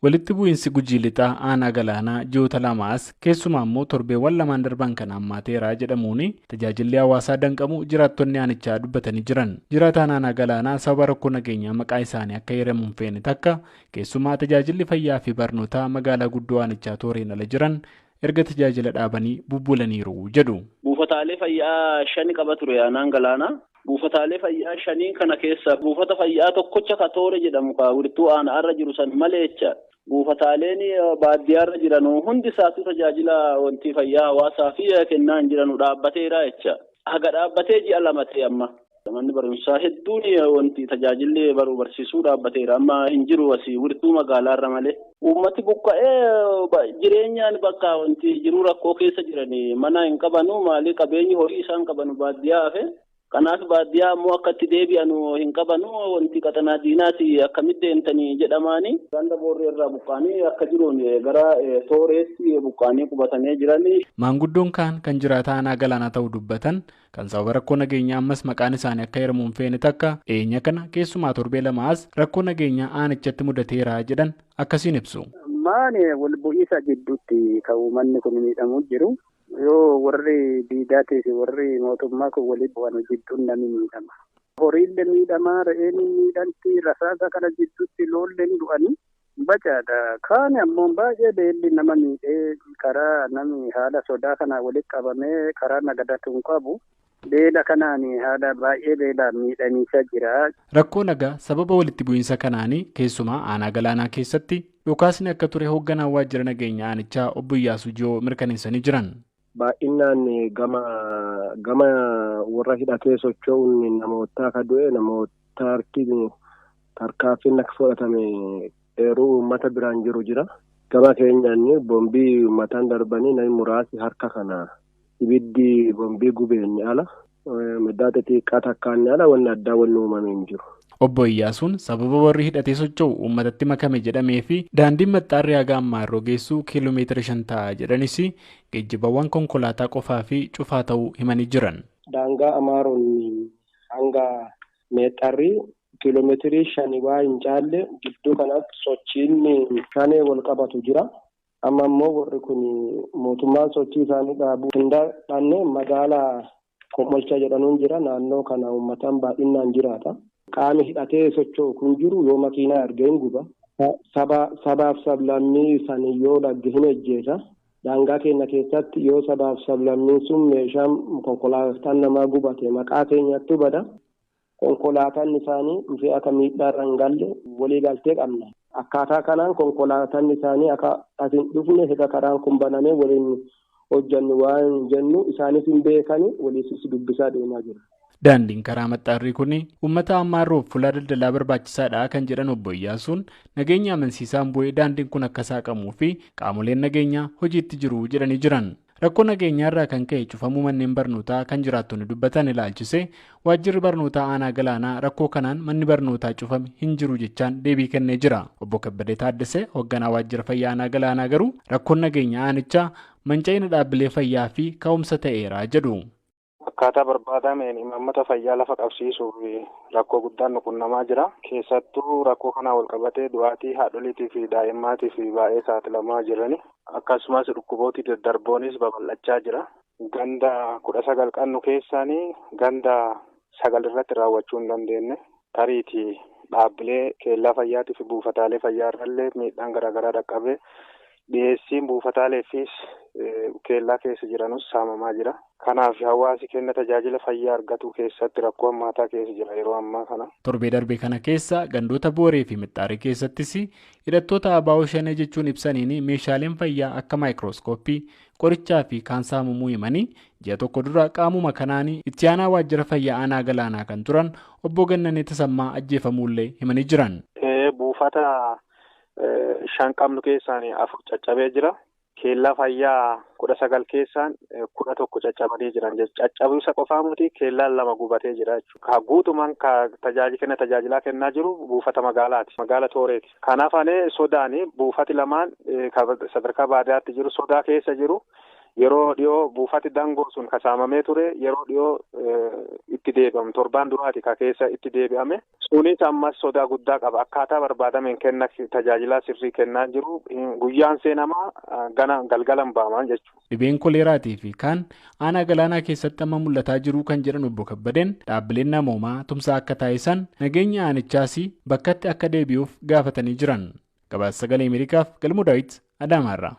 Walitti bu'iinsi Gujii Lixaa aanaa Galaanaa ji'oota lamaas keessumaa immoo torbeewwan lamaan darban kan hammaateera jedhamuun tajaajilli hawaasaa danqamu jiraattonni aanichaa dubbatanii jiran. Jiraataan aanaa Galaanaa sababa rakkoo nageenyaa maqaa isaanii akka heeramu hin feene takka keessumaa tajaajilli fayyaa fi barnootaa magaalaa guddoo aanichaa Tooreen ala jiran erga tajaajila dhaabanii bubbulaniiru jedhu. Buufataalee fayyaa shani qaba ture aanaan Galaanaa. Buufataalee fayyaa shanii kana keessa buufata fayyaa tokkocha ka Toore jedhamu ka wirtuu aanaarra jiru san malee jecha. Buufataaleen baadiyyaarra jiran hundi isaatu tajaajila wanti fayyaa hawaasaa fi kennaa hin jiranu dhaabbateera jecha. Haga dhaabbatee ji'a 2 ta'e amma. Manni barumsaa hedduun wanti tajaajilli baruu barsiisuu dhaabbateera amma hin jiru asii wirtuu magaalaarra malee. Uummati buqqa'ee jireenyaan bakka wanti jiru rakkoo keessa jiran mana hin qabanu maalii qabeenyi horii isaan qabanu baadiyyaa hafe. Kanaaf baadiyyaa ammoo akka itti deebi'anu hin qabanu wanti qaxanaa diinaati akkamitti deemtanii jedhamaani. Ganda boorree irraa buqqaanii akka jiruun gara Tooreetti buqqaanii qubatanii jirani. Maanguddoon kaan kan jiraata aanaa Galaanaa ta'uu dubbatan kan sababa rakkoo nageenyaa ammas maqaan isaanii akka heeramu hin feene takka dhiyeenya kana keessumaa torbee lamaas rakkoo nageenyaa aanichatti mudateera jedhan akkasiin ibsu. Maani wal bu'iisa gidduutti kan uummanni kun miidhamu jiru. Yoo warri diidaatii fi warri mootummaa kun waliin bu'an jidduun namni miidhama. Horiillee miidhamaa, re'een miidhamti, rasaasa kana jidduutti loolleen du'anii bacaadha. Kaan ammoo baay'ee beelli nama miidhee karaa namni haala sodaa kana walitti qabamee karaa nagadatu hin qabu. Beela kanaan haala baay'ee beelaan miidhamiisaa jira. Rakkoo nagaa sababa walitti bu'iinsa kanaanii keessumaa aanaa Galaanaa keessatti dhukaasni akka ture hoogganaa waajjira nageenyaa aanichaa obbo Iyyaasuu Jiyoo mirkaneessanii jiran. Baay'inaan gama warra hidhatee socho'uun namoota akka du'e namoota harki tarkaanfiin akka fudhatame eeruu uummata biraan jiru jira. Gama keenyaan boombii uummataan darbanii namni muraasi harka kana ibiddi boombii gubeen ala maddaa xixiqqaa takkaan ala wanni addaa wanni uumame hin jiru. Obbo Iyyaasuun sababa warri hidhatee socho'u uummatatti makame jedhamee fi daandiin maxxaarri haga ammaa geessu kiiloomeetira 5 ta'a jedhanis geejjibawwan konkolaataa qofaa fi cufaa ta'uu himanii jiran. Daangaa Amaaroon hanga meexxarri kiiloomeetirii 5 waa hin caalle gidduu kanatti sochiin shanee wal qabatu jira. Amma immoo warri kun mootummaan sochii isaanii dhaabuu hin dandeenye magaalaa Komolcha jedhamuun jira. Naannoo kana uummataan baay'inaan jiraata. Qaamni hidhatee socho'u kun jiru yoo makiinaa argee hin guba. Sabaaf sablammii isaanii yoo dhagge hin ejjeeta. Daangaa keenya keessatti yoo sabaaf sablammiin sun meeshaan konkolaataan namaa gubate maqaa keenyatti bada. Konkolaataan isaanii dhufee akka miidhaarra hin galle walii galtee qabna. Akkaataa kanaan konkolaataan isaanii akka as hin dhufne hidha karaan kun banamee waliin hojjannu waan jennu isaanis hin beekani waliisis dubbisaa deemaa jira. Daandiin karaa maxxaarrii kun uummata Ammaarroof fuula daldalaa barbaachisaadha kan jedhan obbo Iyyaasuun nageenya amansiisaan bu'ee daandiin kun akka saaqamuu fi qaamoleen nageenyaa hojiitti jiru jedhanii jiran. Rakkoo nageenyaa irraa kan ka'e cufamuu manneen barnootaa kan jiraattonni dubbatan ilaalchise waajjirri barnootaa aanaa Galaanaa rakkoo kanaan manni barnootaa cufame hin jiru jechaan deebii kennee jira. Obbo Kabbadee Taaddasee hoogganaa waajjira fayyaa aanaa Galaanaa garuu rakkoon nageenyaa aanichaa manca'ina dhaabbilee fayyaa fi ka'umsa ta'eera jedhu. Akkaataa barbaadameen imaammata fayyaa lafa qabsiisuuf rakkoo guddaan nu qunnamaa jira. Keessattuu rakkoo kanaa wal qabatee du'aatii haadholiitii fi daa'immaatiif baay'ee saaxilamaa jirani. Akkasumas dhukkubooti daddarboonis babal'achaa jira. Ganda 19 qabnu keessaanii ganda 9 irratti raawwachuu hin dandeenye. Tariitii dhaabbilee keellaa fayyaatii fi buufataalee fayyaa irrallee miidhaan garaagaraa dhaqqabee dhiyeessiin buufataalee fi keellaa keessa jiranus saamamaa jira. Kanaaf hawaasi kenna tajaajila fayyaa argatu keessatti rakkoo hammaataa keessa jira yeroo ammaa kana. Torbee darbee kana keessa gandoota Booree fi Mixxaarii keessattis hidhattoota ABO shanee jechuun ibsaniin meeshaaleen fayyaa akka maayikirooskooppii, qorichaa fi kaan saamamuu himanii ji'a tokko dura qaamuma kanaan itti aanaa waajjira fayyaa aanaa Galaanaa kan turan obbo Gannanee Tasammaa ajjeefamuullee himanii jiran. Buufata 5 qabnu keessaan 4 caccabee jira. Keellaa fayyaa 19 keessaan 11 caccabanii jiran jechuudha. Caccabuusa qofaa miti keellaan 2 gubatee jira jechuudha. Guutumaan tajaajila tajaajilaa kennaa jiru buufata magaalaati. Magaala Tooreeti. Kanaaf anee sodaani buufati lamaan sadarkaa baadiyyaatti jiru sodaa keessa jiru. Yeroo dhiyoo buufati dangoo sun kasaamamee ture, yeroo dhiyoo itti deebi'amu, torbaan duraati ka keessa itti deebi'ame. Sunis ammas sodaa guddaa qaba. Akkaataa barbaadameen kenna tajaajilaa sirrii kennaa jiru. Guyyaan seenamaa gana galgalan baamaa jechuudha. Dhibeen koleeraatii fi kaan aanaa Galaanaa keessatti amma mul'ataa jiru kan jedhan obbo Kabbadeen, dhaabbileen namoomaa tumsaa akka taasisan, nageenya aanichaas bakkatti akka deebi'uuf gaafatanii jiran. Gabaasa Sagalee Ameerikaaf Galmoo Daawit Adaamaarraa.